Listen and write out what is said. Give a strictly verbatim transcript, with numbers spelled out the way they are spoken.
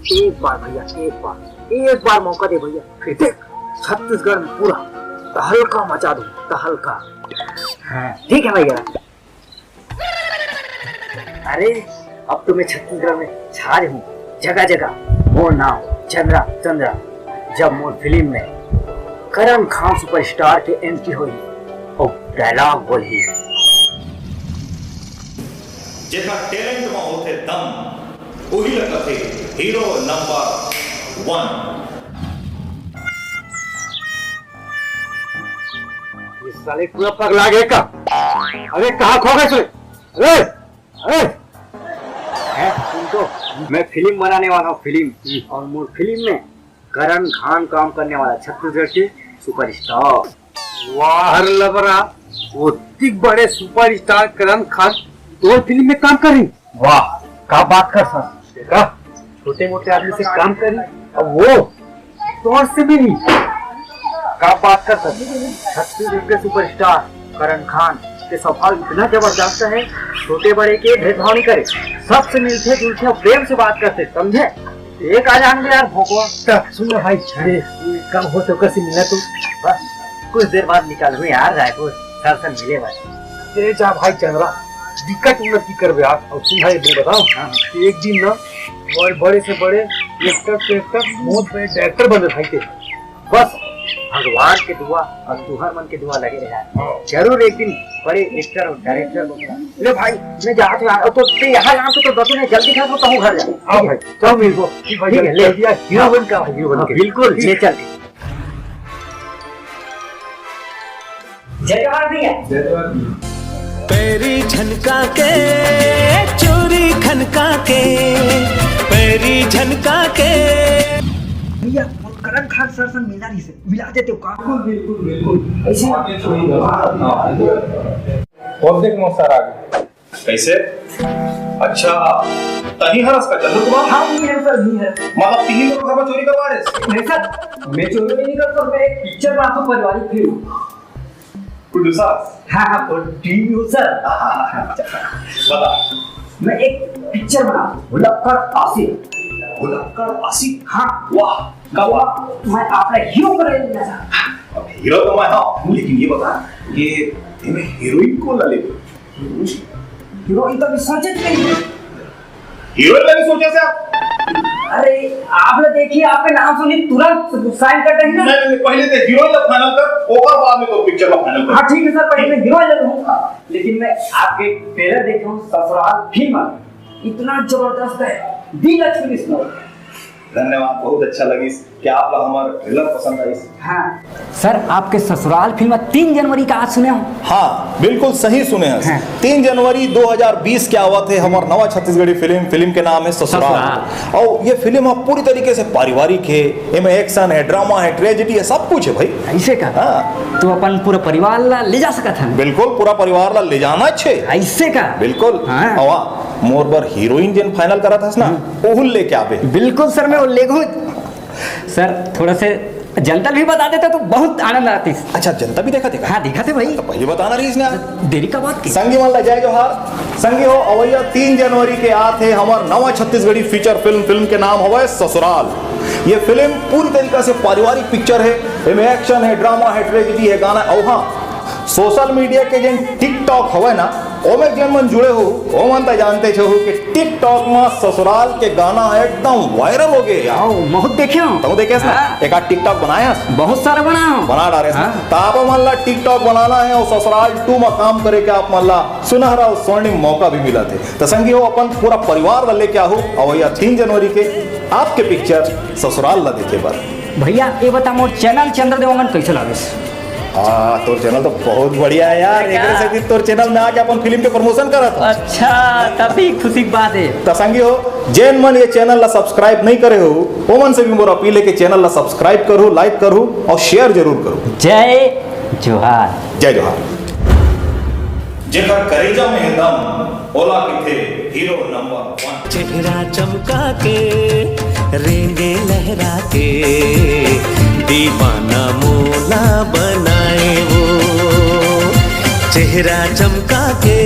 एक बार भैया, एक बार, एक बार मौका दे भैया, फिर देख, छत्तीसगढ़ में पूरा तहलका मचा दूं, तहलका। हाँ, ठीक है भैया। अरे, अब तो मैं छत्तीसगढ़ में छाज हूँ, जगह जगह मोर नाम चंद्रा, चंद्रा। जब मोर फिल्म में करण खान सुपरस्टार के एंट्री होई और डायलॉग बोली। जेकर टैलेंट म होथे दम, उही ल कथे हीरो नंबर वन। ये साले पूरा पगला गए का? अबे कहाँ खो गए साले? अबे, अबे, हैं, तुमको मैं फिल्म बनाने वाला हूँ, फिल्म। और मोर फिल्म में करण खान काम करने वाला, छत्तीसगढ़ के सुपरस्टार। वाह रे लबरा, ओतिक बड़े सुपरस्टार करण खान तोर फिल्म में काम कर रही। वाह, का बात कर सर। देखा, छोटे मोटे आदमी से काम करी, अब वो तोर से भी नहीं। का बात कर सर, छत्तीसगढ़ के सुपरस्टार करण खान के स्वभाव इतना जबरदस्त है, छोटे बड़े के भेदभाव नहीं करे, सबसे मिलते जुलते और प्रेम से बात करते, समझे? एक आ जान दे यार भोकवा। त सुन ना भाई, अरे कब हो तो कैसे मिला तू? बस कुछ देर बाद निकल हूँ यार रायपुर, सर से मिले बस। ए जा भाई चंद्रा, दिक्कत उन्नत की करबे यार। और सुन भाई, एक दिन बताओ, हाँ। एक दिन ना बड़े, बड़े से बड़े एक्टर से एक्टर बहुत बड़े डायरेक्टर बने भाई के। बस भगवान के दुआ और तुहर मन के दुआ लगे रहे। जरूर एक दिन बड़े एक्टर और डायरेक्टर बने। ले भाई, मैं जात हूँ यार, तो ते यहाँ जान तो, तो दस मिनट जल्दी खा, तो कहूँ घर जा। हाँ भाई, चल मिलबो। ठीक भाई, ठीक है, ले। जल्दी आ, हीरो बन का भाई, हीरो बन हाँ, के। बिल्कुल, ले चल। जय जोहार भैया। पैरी झनका के, चोरी खनका के, पैरी झनका के। भैया, वो करण खान सर से मिलना नहीं से, मिला देते हो का? और देख मौसा आ गए। कैसे? अच्छा, तही हरस का चंद्र कुमार? हाँ, नहीं है सर, नहीं है। मतलब तीन लोग घर में चोरी करवा रहे थे? नहीं सर, मैं चोरी नहीं करता, मैं एक पिक्चर बनाता हूँ, पारिवारिक फिल्म। प्रोड्यूसर? हाँ हाँ, प्रोड्यूसर। बता। मैं एक पिक्चर बना, भुलक्कड़ आशिक। भुलक्कड़ आशिक? हाँ। वाह, का वाह। मैं अपना हीरो को ले लेना था। अब हीरो तो मैं हाँ, लेकिन ये बता कि इनमें हीरोइन कौन ला लेबे? हीरोइन तो अभी सोचे थे। हीरोइन ला भी सोचे से आप? अरे, आपने देखिए, आपके नाम सुनी तुरंत साइन कर रही ना। नहीं, नहीं, पहले तो हीरोइन ला फाइनल कर, ओकर बाद में तो पिक्चर ला फाइनल कर। हाँ ठीक है सर, पहले मैं हीरोइन ले लूँ, लेकिन मैं आपके ट्रेलर देखे हूँ, ससुराल फिल्म इतना जबरदस्त है, दिल अच्छी इसमें। धन्यवाद, बहुत अच्छा लगिस कि आप ला हमार ट्रेलर पसंद आइस। हाँ सर, आपके ससुराल फिल्म तीन जनवरी का आज सुने हो? हाँ, बिल्कुल सही सुने हैं। हाँ। तीन जनवरी दो हज़ार बीस के आवत है हमार नवा छत्तीसगढ़ी फिल्म। फिल्म के नाम है ससुराल। ससुराल। और ये फिल्म अब पूरी तरीके से पारिवारिक है, इनमें एक्शन है, ड्रामा है, ट्रेजेडी है, सब कुछ है भाई। ऐसे का? हाँ। तो अपन पूरा परिवार ला ले जा सकत हन। बिल्कुल, पूरा परिवार ला ले जाना छे। ऐसे का? बिल्कुल। हाँ। अवा, मोर बर हीरोइन जेन फाइनल करत हस ना, ओहुल लेके आबे। बिल्कुल सर, मैं वो लेगो। सर, थोड़ा से जनता भी बता देता तो बहुत आनंद आती। अच्छा, जनता भी देखा देखा? हाँ, देखा थे भाई। तो पहले बताना रही इसने। देरी का बात की। संगी मन ला जय जोहार। संगी हो, अवैया तीन जनवरी के आत है हमार नवा छत्तीसगढ़ी फीचर फिल्म। फिल्म के नाम हवय ससुराल। ये फिल्म पूरी तरीका से पारिवारिक पिक्चर है। इनमें एक्शन है, ड्रामा है, ट्रेजेडी है, गाना। और हाँ, सोशल मीडिया के जेन टिकटॉक हवय ना, ओमे जेन मन जुड़े हो, ओमन त जानते छो कि टिकटॉक में ससुराल के गाना है एकदम वायरल हो गए यार। आओ, बहुत देखे हो। तू देखेस ना, हाँ। एक आध टिकटॉक बनाया? बहुत सारा बना हो। बना डारे। हाँ। तो आप मन ला टिकटॉक बनाना है और ससुराल टू में काम करे के आप मन ला सुनहरा और स्वर्णिम मौका भी मिला थे। तो संगी हो, अपन पूरा परिवार ला लेके आहू अवैया तीन जनवरी के आपके पिक्चर ससुराल ला देखे बर। भैया, ये बता, मोर चैनल चंद्र देवांगन कैसे लागेस? हाँ, तोर चैनल तो बहुत बढ़िया है यार। क्या? एकरे से भी तोर चैनल में आके अपन फिल्म के प्रमोशन करत हो। अच्छा, तभी खुशी की बात है। तो संगी हो, जेन मन ये चैनल ला सब्सक्राइब नहीं करे हो, ओमन से भी मोर अपील है कि चैनल ला सब्सक्राइब करू, लाइक करू और शेयर जरूर करू। जय जोहार। जय जोहार। जेकर करेजा में दम, ओला किथे हीरो नंबर वन। चेहरा चमका के, रेंगे लहरा के, दीवाना मोला बनाए वो। चेहरा चमका के,